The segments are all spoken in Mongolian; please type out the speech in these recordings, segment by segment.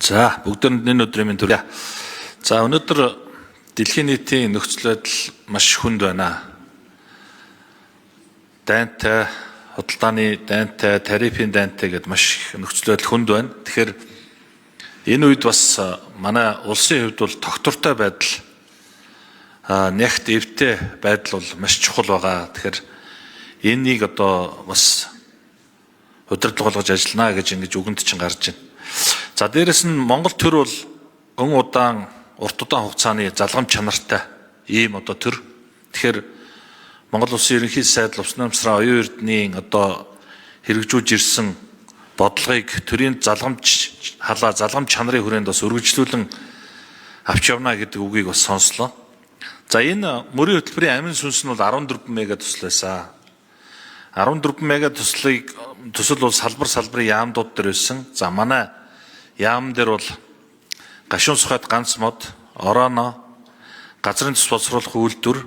За, бүгдээрэнд энэ өдрийн мэнд хүргэе. За, өнөөдөр дэлхийн нийтийн нөхцөл байдал маш хүнд байна. Дайнтай, худалдааны дайнтай, тарифын дайнтай гэдээ маш их нөхцөл байдал хүнд байна. Тэгэхээр энэ үед бас манай улсын хувьд бол тогтвортой байдал, нягт эвтэй байдал бол маш чухал байгаа. Тэгэхээр энэнийг одоо бас удирдлага болгож ажиллана гэж ингэж үгэнд чинь гарч байна. За, дээрэс нь Монгол төр бол өн удаан, урт удаан хугацааны залгам чанартай ийм одоо төр. Тэгэхээр Монгол Улсын Ерөнхий сайд Лувсан оюун эрдэнийн одоо хэрэгжүүлж ирсэн бодлогыг төрийн залгамж халаа, залгам чанарын хүрээнд бас өргөжлүүлэн авч явна гэдэг үгийг бас сонслоо. За, энэ мөрийн хөтөлбөрийн амин сүнс нь бол 14 мега төсөл байсан. 14 мега төслийг төсөл бол салбар салбарын яамдууд дээр байсан. За, манай яам дээр бол гашуун сухайд ганц мод, орооно, газрын төс боловсруулах үйлдвэр,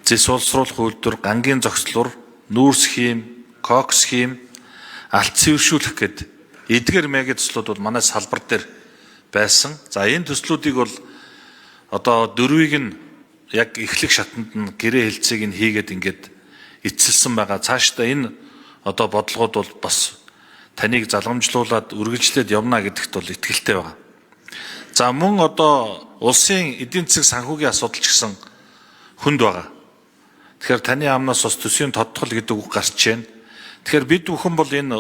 зэс боловсруулах үйлдвэр, гангийн зогслуур, нүүрс хийм, кокс хийм, алт цэвэршүүлэх гэд эдгээр мега төслүүд бол манай салбар дээр байсан. За, энэ төслүүдийг бол одоо дөрвийг нь яг эхлэх шатанд нь гэрээ хэлцээг нь хийгээд ингээд эцэлсэн байгаа. Цаашдаа энэ одоо бодлогод бол бас таныг залгамжлуулад үргэлжлээд явна гэдэгт бол итгэлтэй байгаа. За, мөн одоо улсын эдийн засаг санхүүгийн асуудал ч гэсэн хүнд байгаа. Тэгэхээр таны амнаас бас төсвийн тодтгол гэдэг үг гарч байна. Тэгэхээр бид бүхэн бол энэ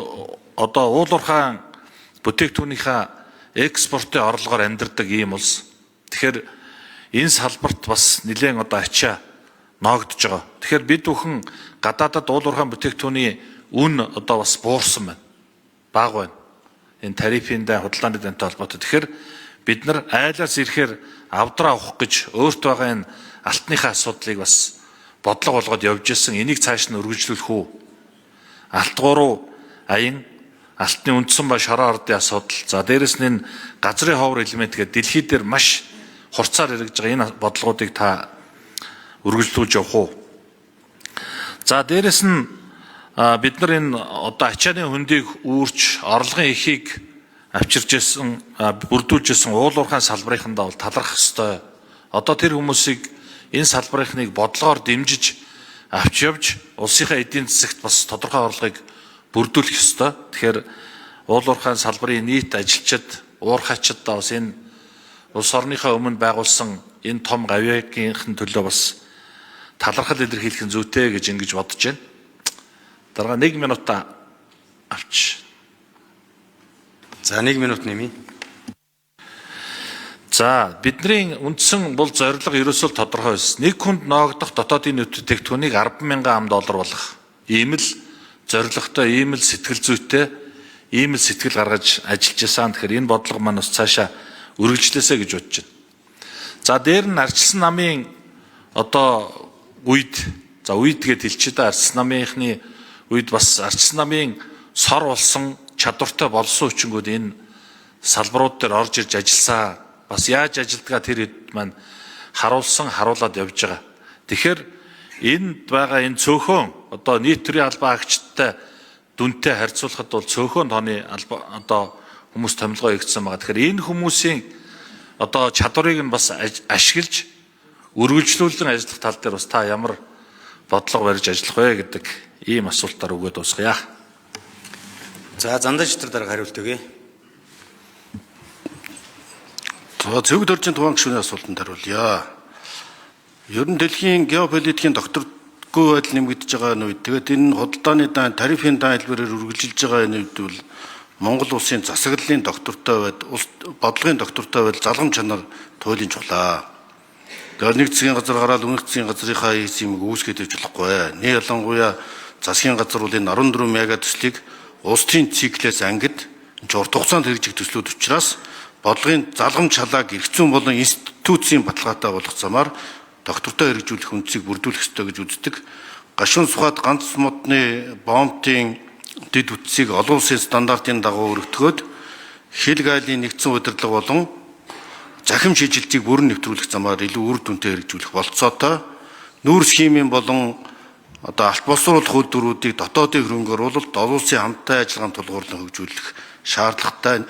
одоо уулуурхаан бүтээгдэхүүнийхээ экспортын орлогоор амьдардаг ийм улс. Тэгэхээр энэ салбарт бас нэлээд одоо ачаа ноогдож байгаа. Тэгэхээр бид бүхэн гадаадад уулуурхаан бүтээгдэхүүний үн одоо бас буурсан байна. Бага байна. Энэ тарифын дай, худалдааны дайнтай холбоотой. Тэгэхээр бид нар айлаас ирэхээр авдраа авах гэж өөрт байгаа энэ алтныхаа асуудлыг бас бодлого болгоод явж исэн. Энийг цааш нь өргөжлүүлэх үү? Алт гурав аян, алтны үндсэн ба шороо ордын асуудал. За, дээрэс нь энэ газрын ховор элемент гэдэг дэлхий дээр маш хурцаар хэрэгж байгаа энэ бодлогоодыг та үргэлжлүүлж явах уу? За, дээрэс нь бид нар энэ одоо ачааны хөндийг үүрч орлогын эхийг авчирж исэн, бүрдүүлж исэн уулуурхаан салбарынхандаа бол талархах ёстой. Одоо тэр хүмүүсийг энэ салбарынхныг бодлогоор дэмжиж авч явж улсынхаа эдийн засагт бас тодорхой орлогыг бүрдүүлэх ёстой. Тэгэхээр уулуурхаан салбарын нийт ажилчид, уурхаачдаа бас энэ улс орныхоо өмнө байгуулсан энэ том гавьяагийнхэн төлөө бас талархал илэрхийлэх нь зүйтэй гэж ингэж бодож байна. Дараа 1 минут авч. За, 1 минут нэмье. За, бидний үндсэн бол зорилго ерөөсөө тодорхой байсан. Нэг хүнд ноогдох дотоодын бүтээгдэхүүнийг 10,000 ам доллар болгох. Ийм л зорилготой, ийм л сэтгэл зүйтэй, ийм л сэтгэл гаргаж ажиллаж байсан. Тэгэхээр энэ бодлого маань бас цаашаа үргэлжлээсэй гэж бодож байна. За, дээр нь арчилсан намын одоо үед, за, үед гэд хэлчихээ да, арчилсан намынхны үед бас арчилсан намын сор болсон, чадвартай болсон хүчингүүд энэ салбарууд дээр орж ирж ажилласан. Бас яаж ажилдгаа тэр хэд маань харуулсан, харуулад явж байгаа. Тэгэхээр энд байгаа энэ цөөхөн одоо нийт төрийн албан агчтай дүнтэй харьцуулахад бол цөөхөн тооны албан одоо хүмүүс томилгоо хийгдсэн байгаа. Тэгэхээр энэ хүмүүсийн одоо чадварыг нь бас ашиглаж үргэлжлүүлэн ажиллах тал дээр бас та ямар бодлого барьж ажиллах вэ гэдэг ийм асуултаар өгөөд дуусгая. За, Зандаа чөтгөр дарга хариулт өгье. За, Цэвэг доржийн туваан гишүүний асуултанд хариулъя. Ер нь дэлхийн геополитикийн докторгүй байдал нэмэгдэж байгаа энэ үед, тэгээд энэ худалдааны дан, тарифын дан хэлбэрээр үргэлжилж байгаа энэ үед бол Монгол улсын засаглалын доктортой байд, улс бодлогын доктортой байдал, залгам чанар туйлын чухлаа. Тэгэхээр нэг засгийн газар гараад өмнөх засгийн газрынхаа хийсэн юмыг үүсгээд явж болохгүй. Нэг ялангуяа засгийн газар бол энэ 14 мега төслийг улсын циклээс ангид энэ ч урт хугацаанд хэрэгжих төслүүд учраас бодлогын залгам чалааг эрх зүйн болон институцийн баталгаатай болох замаар доктортой хэрэгжүүлэх үндсийг бүрдүүлэх ёстой гэж үздэг. Гашуун сухад ганц модны бомбын дэд бүтцийг олон улсын стандартын дагуу өргөтгөөд хил гайлын нэгдсэн удирдлага болон захим шижилтийг бүрэн нэвтрүүлэх замаар илүү үр дүнтэй хэрэгжүүлэх болцоотой. Нүүрс химийн болон одоо алт боловсруулах үйлдвэрүүдийг дотоодын хөрөнгө оруулалт, олон улсын хамттай ажиллагаанд тулгуурлан хөгжүүлэх шаардлагатай.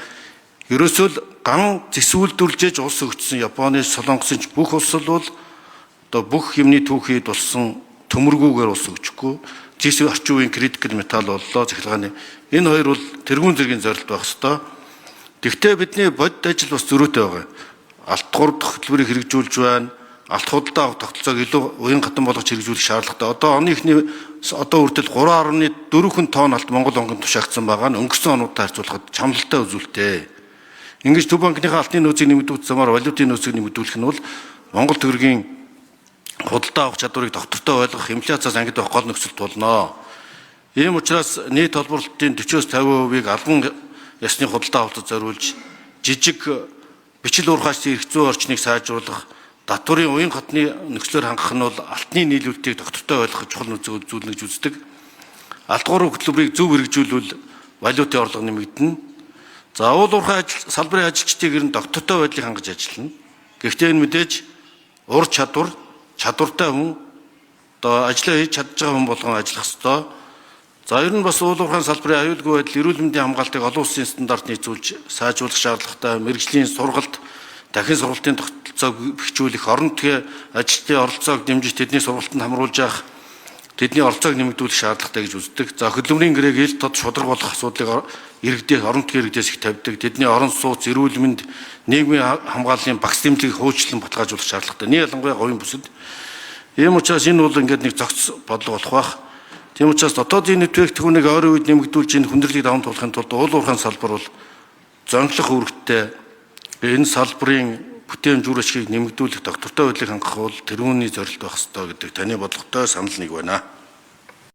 Ерөөсөө л ган зэс үйлдвэрлэж улс өгчсөн Японы, Солонгосын ч бүх улс бол одоо бүх юмны түүхийд болсон төмөргүүгээр улс өгчихгүй. Зэс орчин үеийн critical metal боллоо цахилгааны. Энэ хоёр бол тэргуун зэргийн зорилт байх ёстой. Тэгвэл бидний бодит ажил бас зөрүүтэй байгаа. Алт 3 дахь хөтөлбөрийг хэрэгжүүлж байна. Алт худалдаа авах тогтолцоог илүү уян хатан болгож хэрэгжүүлэх шаардлагатай. Одоо оны эхний одоо хүртэл 3.4 тонн алт Монгол онгонд тушаагдсан байгаа нь өнгөрсөн онуудтай харьцуулахад чамлалтай үзүүлэлтээ. Ингэж Төв банкныхаа алтны нөөцийг нэмэгдүүлэх замаар валютын нөөцийг нэмэгдүүлэх нь бол Монгол төгрөгийн худалдаа авах чадварыг тогтвортой ойлгох, инфляциас ангид байх гол нөхцөлт болно. Ийм учраас нийт холбоорлолтын 40-оос 50%-ийг албан ёсны худалдаа авалтад зориулж жижиг бичил уурхаачдын эрх зүйн орчныг сайжруулах, татварын уян хатны нөхцлөөр хангах нь бол алтны нийлүүлэлтийг тогтвортой ойлгох чухал нөхцөл үзүүлнэ гэж үздэг. Алт гурван хөтөлбөрийг зөв хэрэгжүүлвэл валютын орлого нэмэгдэнэ. За уул уурхай ажил салбарын ажилчдыг ер нь тогтвортой байдлыг хангаж ажиллана. Гэхдээ энэ мэдээж ур чадвар, чадвартай хүн одоо ажлаа хийж чадж байгаа хүн болгон ажиллах ёстой. За ер нь бас уул уурхайн салбарын аюулгүй байдал, эрүүл мэндийн хамгаалтыг олон улсын стандарт нийцүүлж сайжруулах шаардлагатай, мэргэжлийн сургалт, дахин сургалтын тогтолцоог бэхжүүлэх, орон нутгийн ажилтны оролцоог дэмжиж тэдний сургалтанд хамруулж явах, тэдний оролцоог нэмэгдүүлэх шаардлагатай гэж үздэг. За хөдөлмөрийн гэрээг ил тод шударга болох асуудлыг иргэдээ орон нутгийн иргэдээс их тавьдаг. Тэдний орон сууц, эрүүл мэнд, нийгмийн хамгааллын багц дэмжлэгийг хуучлан баталгаажуулах шаардлагатай. Нэг ялангуяа говийн бүсэд. Ийм учраас энэ бол ингээд нэг зохиц бодлого болох байх. Тийм учраас дотоодын бүтээгдэхүүнийг ойрын үед нэмэгдүүлж энэ хүндрэлийг даван туулахын тулд уул уурхайн салбар бол зонхлох үүрэгтэй. Энэ салбарын бүтээмж үр ашгийг нэмэгдүүлэх тогтвортой байдлыг хангах бол тэргүүний зорилт байх ёстой гэдэг таны бодлоготой санал нэг байна.